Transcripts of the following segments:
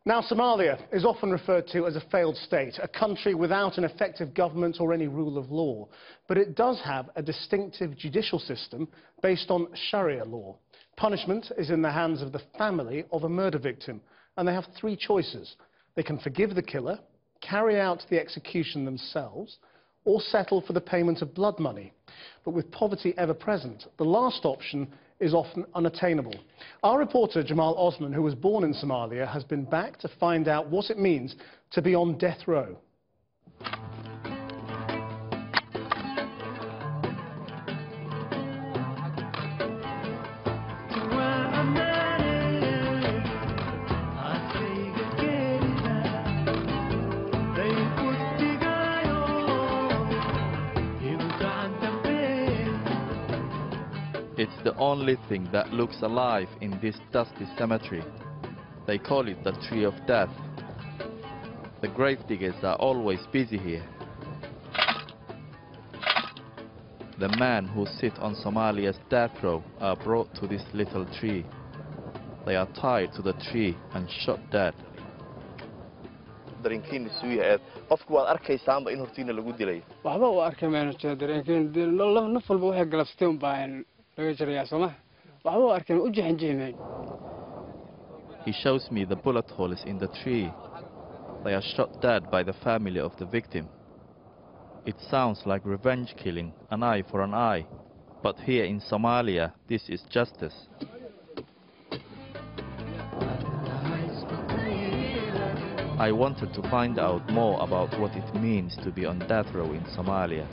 Now, Somalia is often referred to as a failed state, a country without an effective government or any rule of law. But it does have a distinctive judicial system based on Sharia law. Punishment is in the hands of the family of a murder victim, and they have three choices. They can forgive the killer, carry out the execution themselves, or settle for the payment of blood money. But with poverty ever present, the last option is often unattainable. Our reporter, Jamaal Osman, who was born in Somalia, has been back to find out what it means to be on death row. It's the only thing that looks alive in this dusty cemetery. They call it the Tree of Death. The grave diggers are always busy here. The men who sit on Somalia's death row are brought to this little tree. They are tied to the tree and shot dead. dareenkiina suu yahay qofku waad arkaysaanba in hortiina lagu dilay waxba uu arkay meesha dareenkiin naf walba waxay galabstay un baan laga jariyaa Soomaa waxba uu arkay u jixinjinay. He shows me the bullet holes in the tree. They are shot dead by the family of the victim. It sounds like revenge killing, an eye for an eye. But here in Somalia, this is justice. I wanted to find out more about what it means to be on death row in Somalia.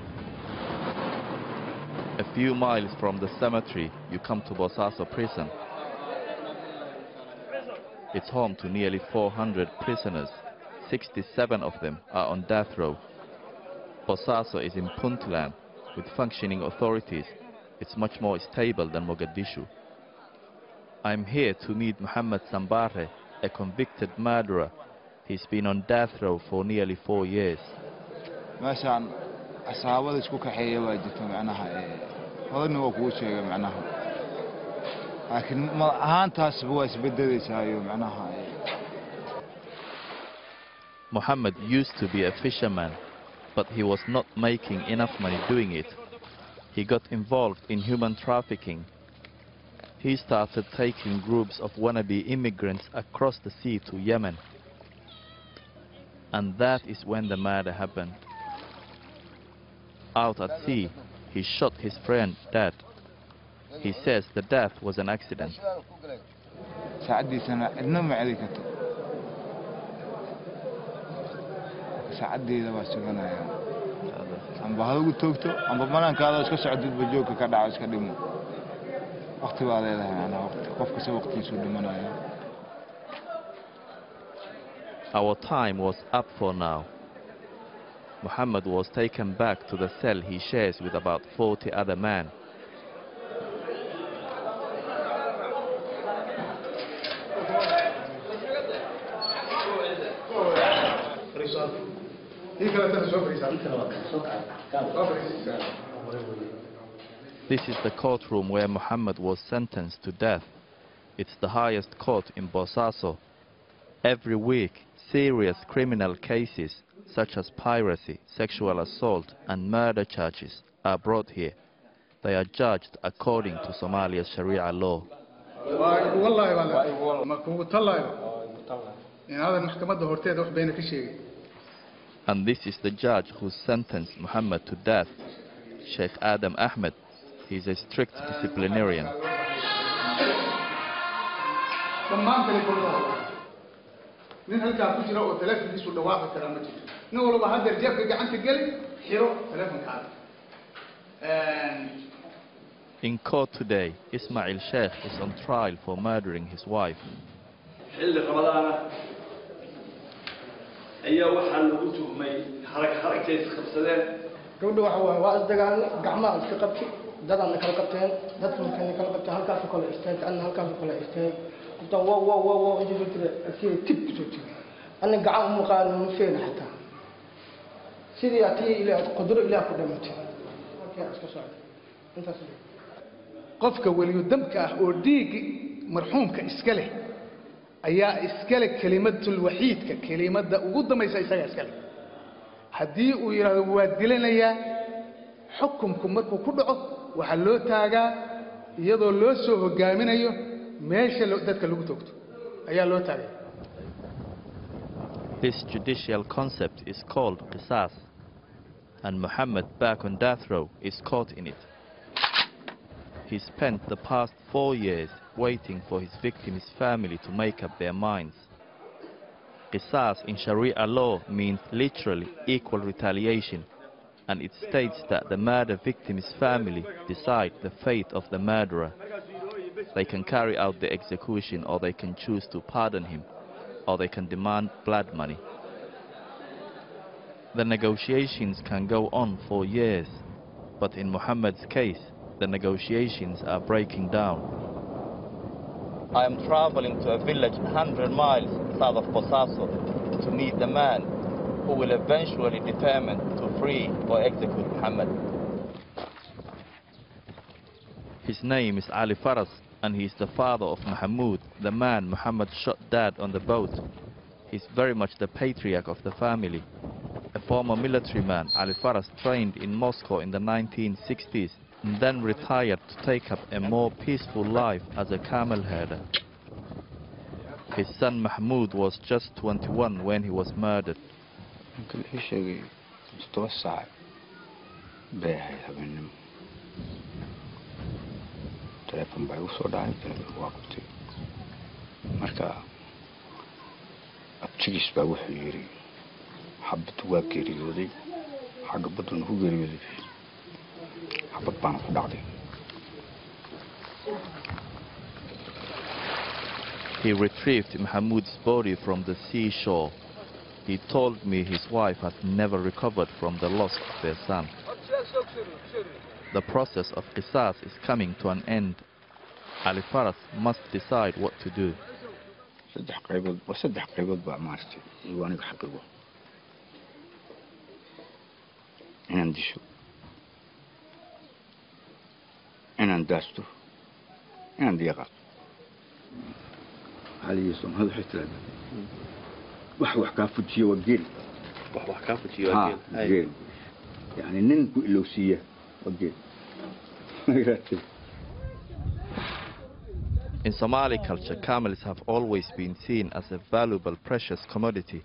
A few miles from the cemetery, you come to Bosaso prison. It's home to nearly 400 prisoners. 67 of them are on death row. Bosaso is in Puntland, with functioning authorities. It's much more stable than Mogadishu. I'm here to meet Mohammed Sambare, a convicted murderer. He's been on death row for nearly 4 years. Mohammed used to be a fisherman, but he was not making enough money doing it. He got involved in human trafficking. He started taking groups of wannabe immigrants across the sea to Yemen. And that is when the murder happened. Out at sea, he shot his friend dead. He says the death was an accident. Our time was up for now. Mohammed was taken back to the cell he shares with about 40 other men. This is the courtroom where Mohammed was sentenced to death. It's the highest court in Bosaso. Every week, serious criminal cases such as piracy, sexual assault and murder charges are brought here. They are judged according to Somalia's Sharia law. And this is the judge who sentenced Mohammed to death, Sheikh Adam Ahmed. He's a strict disciplinarian. In court today, Ismail Sheikh is on trial for murdering his wife. qofka waliyo damka ah oo dhiig marxuumka iska leh ayaa iskale kalimadul waxiidka kalimada ugu dambaysa isaga iskale hadii uu yiraahdo waa dilanaya xukunku markuu ku dhaco waxa loo taagaa iyadoo loo soo hogaaminayo meesha dadka lagu toogto ayaa loo taagaa. This judicial concept is called qisas, and Muhammad, back on death row, is caught in it. He spent the past 4 years waiting for his victim's family to make up their minds. Qisas in Sharia law means literally equal retaliation, and it states that the murder victim's family decide the fate of the murderer. They can carry out the execution, or they can choose to pardon him, or they can demand blood money. The negotiations can go on for years, but in Muhammad's case, the negotiations are breaking down. I am traveling to a village 100 miles south of Bosaso to meet the man who will eventually determine to free or execute Muhammad. His name is Ali Faras, and he is the father of Mahmoud, the man Muhammad shot dead on the boat. He's very much the patriarch of the family. A former military man, Ali Faras trained in Moscow in the 1960s and then retired to take up a more peaceful life as a camel herder. His son Mahmoud was just 21 when he was murdered. telephone baa ugu soo dhacay telefoon waa qabtay marka abtigiis baa wuxuu yiri xabad waa geeriyooday xagga baduna ku geeriyooday xabad baan ku dhacday. He retrieved Mahmoud's body from the seashore. He told me his wife had never recovered from the loss of their son. The process of qisas is coming to an end. Ali Faras must decide what to do. saddex qaybood baa maartay iyo aniga xaqiiqo inaan disho inaan daasto inaan diyaaqo haliyo Somali xitaa wax ka fujiyo wageel wax ka fujiyo wageel يعني نين لوسية وجد. In Somali culture, camels have always been seen as a valuable, precious commodity.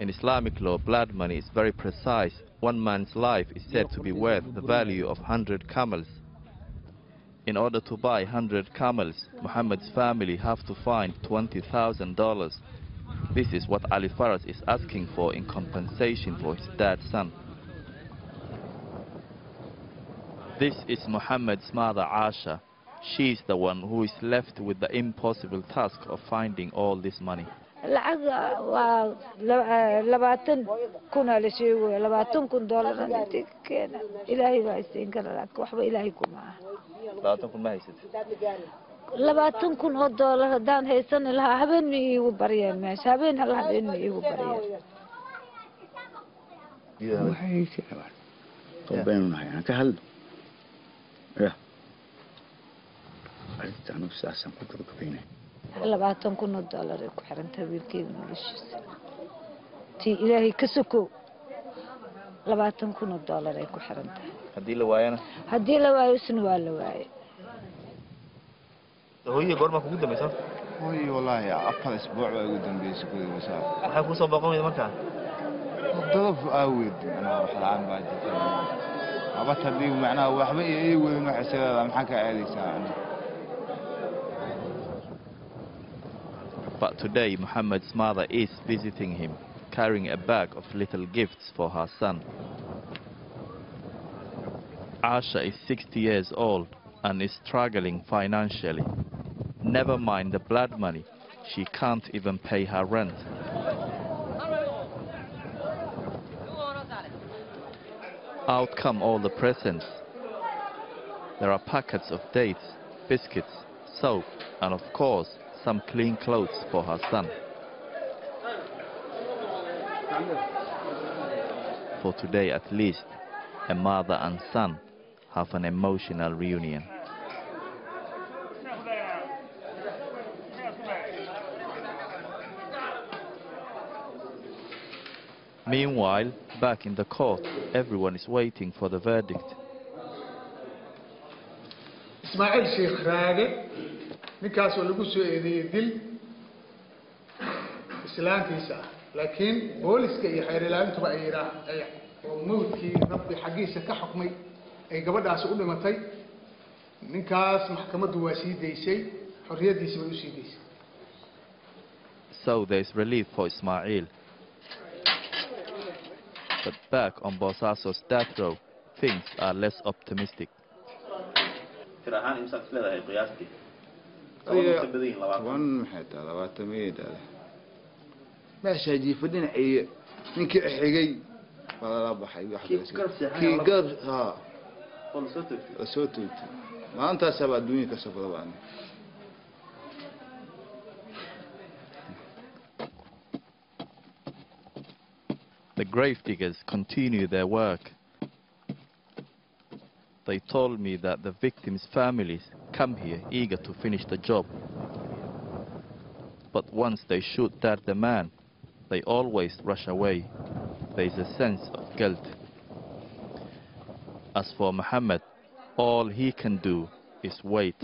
In Islamic law, blood money is very precise. One man's life is said to be worth the value of 100 camels. In order to buy 100 camels, Muhammad's family have to find $20,000. This is what Ali Faras is asking for in compensation for his dead son. This is Muhammad's mother, Asha. She is the one who is left with the impossible task of finding all this money. Yeah. أنا أساسا كنت بكفينه. $20,000 كحرنتها بالكيد مالشيس. تي إلهي كسكو $20,000 كحرنتها. هدي لواينا. هدي لواي سنوال لواي. هو يقول ما كوجد مثلا. هو والله أفضل أسبوع بقدم بيسكوي مثلا. حكوا صباقهم إذا ما كان. ضرب أود أنا أروح العام بعد. أبغى بيه معناه وحبي يقول إنه حساب محكى عليه ساعة. But today, Muhammad's mother is visiting him, carrying a bag of little gifts for her son. Asha is 60 years old and is struggling financially. Never mind the blood money, she can't even pay her rent. Out come all the presents. There are packets of dates, biscuits, soap, and of course, some clean clothes for her son. For today at least, a mother and son have an emotional reunion. Meanwhile, back in the court, everyone is waiting for the verdict. Ismail Sheikh Raage ninkaas oo lagu soo eedeeyay dil islaantiisa laakiin booliska iyo xeer ilaalintuba ay oo mawdkii rabbi xaqiisa ka xukmay ay gabadhaas u dhimatay ninkaas maxkamaddu waa sii deysay xorriyadiisa way u sii deysay. So there is relief for Ismail. But back on Bosaaso's death row, things are less optimistic. meesha jiifadina ay ninkii xigay wala baxay wax kii gar soo toogtay maanta sabab adduunka soo fadabaan. The grave diggers continue their work. They told me that the victims' families come here eager to finish the job. But once they shoot dead the man, they always rush away. There is a sense of guilt. As for Muhammad, all he can do is wait.